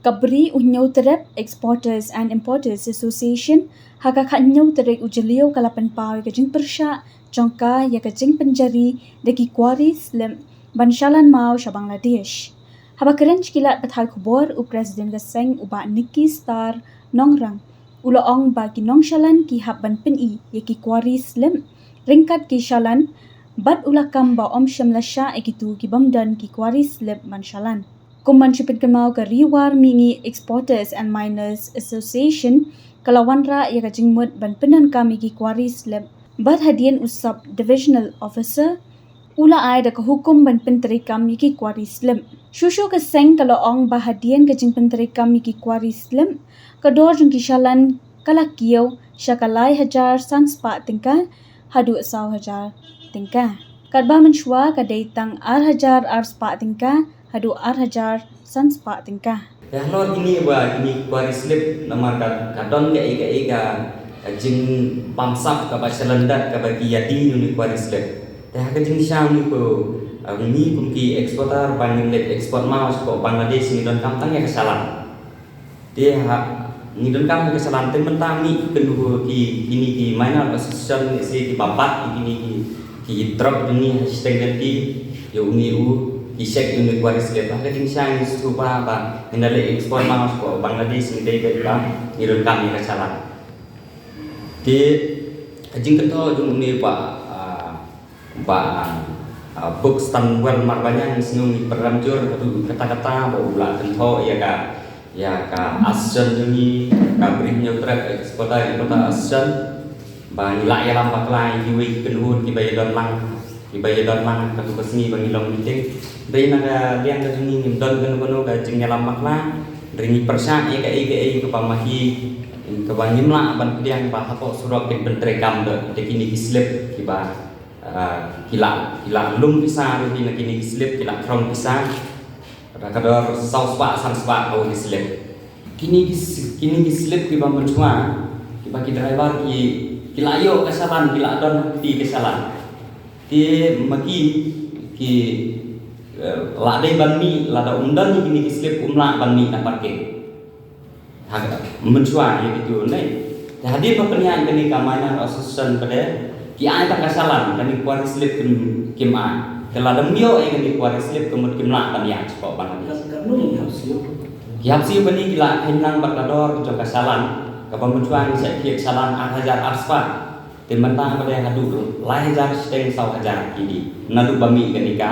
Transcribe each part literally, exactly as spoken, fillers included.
Ka Bri u Hynñiewtrep Exporters and Importers Association, ha ka khathynñiew tarik u Jylliew ka la pynpaw ïa ka jingpyrshah jong ka ïa ka jingpynjari da ki quarry slip ban shalan maw sha Bangladesh. Haba kren sha ki lad pathai khubor, u President ka seng u Bah Nicky Star Nongrang u la ong ba ki nongshalan ki hap ban pyni ïa ki quarry slip ryngkat ki shalan, bad u la kam ba ym shym la shah ïa kito ki bym don ki quarry slip ban shalan. Kum ban shu pynkynmaw, ka Ri War Mihngi Exporters and Miners Association ka la wanrah ïa ka jingmut ban pyndonkam ïa ki quarry slip, bad hadien u Sub Divisional Officer u la ai da ka hukum ban pyntreikam ïa ki quarry slip. Shuh shuh ka seng ka la ong ba hadien ka jingpyntreikam ïa ki quarry slip, ka dor jong ki shalan ka la kiew sha ka lai hajar san spah tyngka haduh saw hajar tyngka. Katba mynshuwa ka dei tang ar hajar ar spah tyngka haduh ar hajar san spah tyngka. Te halor kine ba kine quarry slip, namar ka, ka don kaei kaei ka, ka jingbamsap kaba shalyndet kaba ki ïadei ïa une u quarry slip. Te ha ka jingshisha une u, uh, ngi kum ki exporter ba ngin leit export maw sha Bangladesh, ngi donkam tang ïa ka shalan. Te ha, ngi donkam ïa ka shalan, te mynta ngi kynduh ki, kine ki minor association, ïa ki ba bat ïa kine ki, ki trok kine ha shiteng lynti, ïa une u, ki check ïa une u quarry slip. Ha ka jingshisha ngi sngewbha ba ngin da leit export maw sha Bangladesh, ngi dei ba ngi donkam ïa ka shalan. Te ka jingkynthoh jong une u Bah, ah, Bah, ah, Buxton Well Marbaniang, ngi sngew ngi pyrshang jur haduh katta katta ba u la kynthoh ïa ka, ïa ka association jong ngi, ka Bri Hynñiewtrep Exporter Importer Association, ba ngi la ïalam bakla ïa kiwei ki kynhun kiba ïadon lang, kiba ïadon lang katto ka sngi ba ngi long meeting. Dei na ka liang ka jong ngi ngim don kano kano ka jingïalam bakla, hynrei ngi pyrshah ïa kaei kaei kaba ma ki, kaba ngim lah ban pdiang ba hapoh surok kin pyntreikam da, da kine ki slip kiba, ah, ki la, ki la lum pisa ruh na kine ki slip, ki la krong pisa. Ka dor saw spah san spah kawei ki slip. Kine ki s-, kine ki slip kiba mynshuwa, kiba ki driver ki, ki la ïoh ka shalan, ki la don ha kti ka shalan. Te ma ki, ki, eh, la dei ban mih, lada ym don kine ki slip ym lah ban mih na parking. Ha, mynshuwa ïa kito ne. Te hadien ba pynïaid kane ka minor association pat, ki ai tang ka shalan, kane quarry slip kim, kim ai. Te lada ym ïoh ïa kane quarry slip ka mut kim lah ban ïaid shapoh Bangladesh. Ki hap siew kane, ki la kheiñ lang bad ka dor jong ka shalan, kaba mynshuwa ngi shah thied shalan ar hajar ar spah. Te mynta ka dei haduh lai hajar shiteng saw hajar ki dei. Naduh ba mih kane ka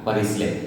quarry slip.